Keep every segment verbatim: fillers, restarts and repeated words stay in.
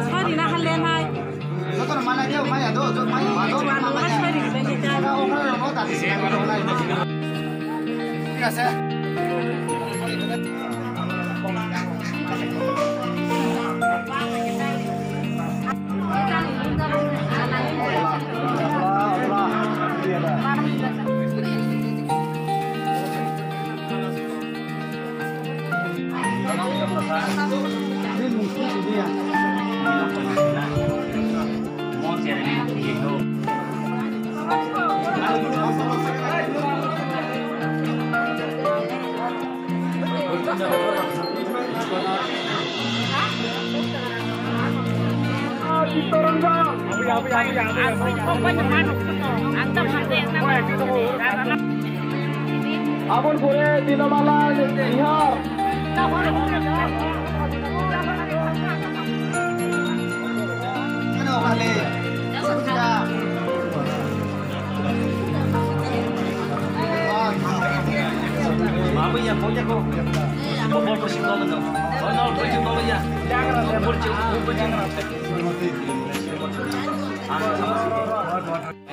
Sorry, na halen hai. Aboni pore Dinomalai Bihar.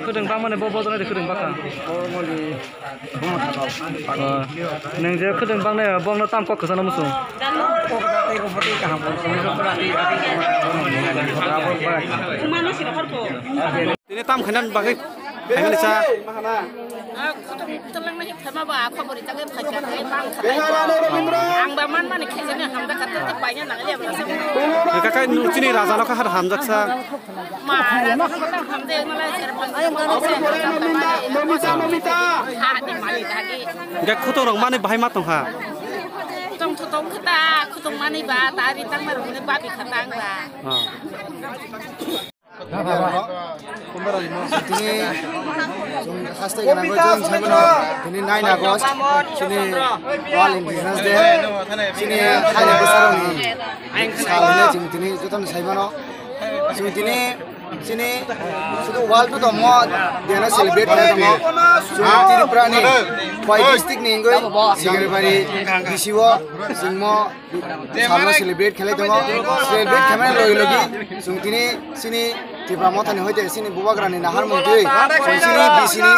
Kwdwng bangmani bo bojornai de kwdwng bwkha. Nwng je kwdwng bangnai bokno tam kok kwchangno muchung. Tini tam khaina bagwi khaimani cha. Ang ba man mani khejani hamda katte te paina nang le. Kakai nung chini raja no kha hamjak sa. Hingke khutong rok mani bahai ma tongkha. Tong thotong khata khutong mani ba tari tang mar mani babi khata ang ba. Oh. Tini chwng haste gwnang gwi chwng saimano tini nine August chini World Indigenous Day chini haini bwsarokni sal hwnwi chwng tini jotono saimano. Chwng tini chini sudu world to tomo dena celebrate khlai tongo. Chwng Tripura ni koi district ni wngwi Sigribari B C O chwngmo salno celebrate khlai tongo. Celebrate khlaimani logi logi chwng tini chini Tipra Mothani hoite chini Bubagrani nahar mungtwi chwng chini B C ni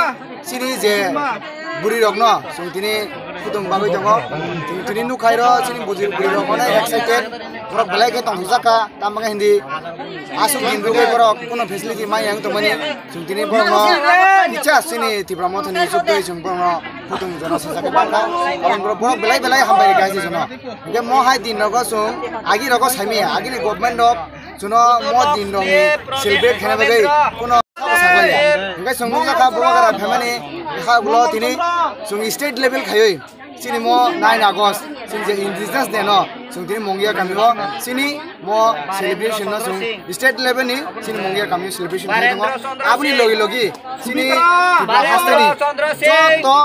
chini je bwrwi rokno chwng tini khudung bagwi tongo. Chwng tini nukhairo chini bwrwi rok onek excited, borok belai khe tongthokjak kha. Tamo khe hindi aswk din rwgwi borok kuno facility manya wng tongmani. Chwng tini borokno kicha chini Tipra Mothani chukgwi chwng borokno khudung jono sajak khe bangkha. Aboni borok belai belai hambai rwkha se jono. Hingke mo hai din rogo chwng agi rogo saimaya, agini government rok chwngno mo din rokni celebrate khaina bagwi kuno sabo saklaiya. Hingke chwng nukjakha Bubagra phaimani ha ulo tini chwng state level khaiwi chini mo nine August chini je Indigenous Day no chwng tini Mongia kamio chini mo celebration no chwng state level ni chini Mongia kamio celebration khai tongo. Aboni logi logi chini Tripura haste ni joto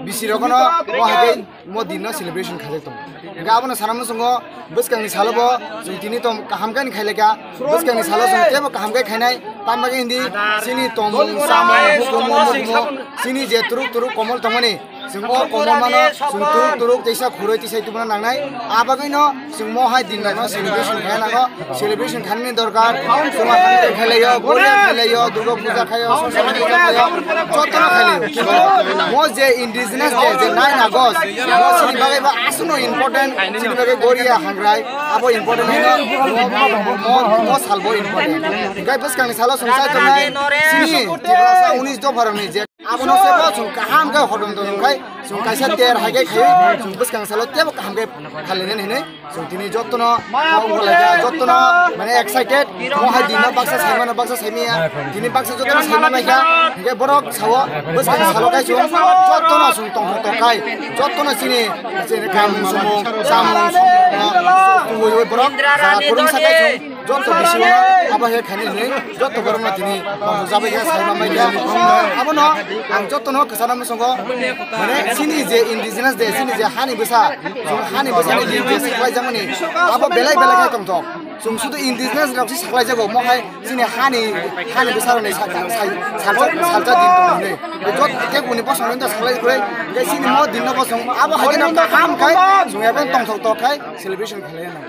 B C rok no mo hai mo din no celebration khaijak tongo. Hingke abono sana muchungo bwskangni salo bo chwng tini tong kaham khe khailai kha. Bwskangni salo chwng teibo kaham khe khainai. Tamo khe hindi chini tongmung, chamung, hukumu, mukumu, chini je turuk turuk komol tongmani, chwng o komol mano chwng turuk turuk teisa khurui teisa tubuna nangnai. A bagwino chwng mo hai din rokno celebration khaina nango. Celebration khainani dorkar, chwng hamkhe khailaio, Goria khailaio, Durga Puja khaio, Saraswati Puja khaio, jotono khailaio. Kintu mo je Indigenous Day, je nine August, mo chini bagwi bo aswkno important, chini bagwi Goria hangrai, abo important haino, mo, mo, mo, mo salbo important. Hingke bwskangni salo chwng sai tongnai, chini Tiprasa unis dopharokni je abono se bo chwng kaham khe hodom dodom khai, chwng kaisa ter hai khe khai, chwng bwskang salo teibo kaham khe khalinani hinwi. Chwng tini jotono kok ungkha lai kha, jotono mane excited. Mo hai dino baksa saimano baksa saimaya. Tini baksa jotono saima nai kha. Hingke borok sao bwskang salo kai chwng jotono chwng tongthok tongkai. Jotono chini, chini kamung sumung, chamung sumung, tubui borok jaga kwrwngsa kai chwng joto bisingno abo he khainai hinwi joto borokno tini tongthok jabai kha saima mai kha. Abono ang jotono kwchana muchungo mane chini je Indigenous Day, chini je hani bwsa, chwng hani bwsani din je swpaijakmani, abo belai belai khe tongthok. Chwng sudu indigenous rok si saklai jago, mo hai chini hani, hani bwsa rok ni sa, sa, salsa, salsa din tong ni. Jot ke kuni bosong ni to saklai kore, ke chini mo din no bosong, abo hai no kaham khai, chwng ya ben tong thok thok khai, celebration khlai no.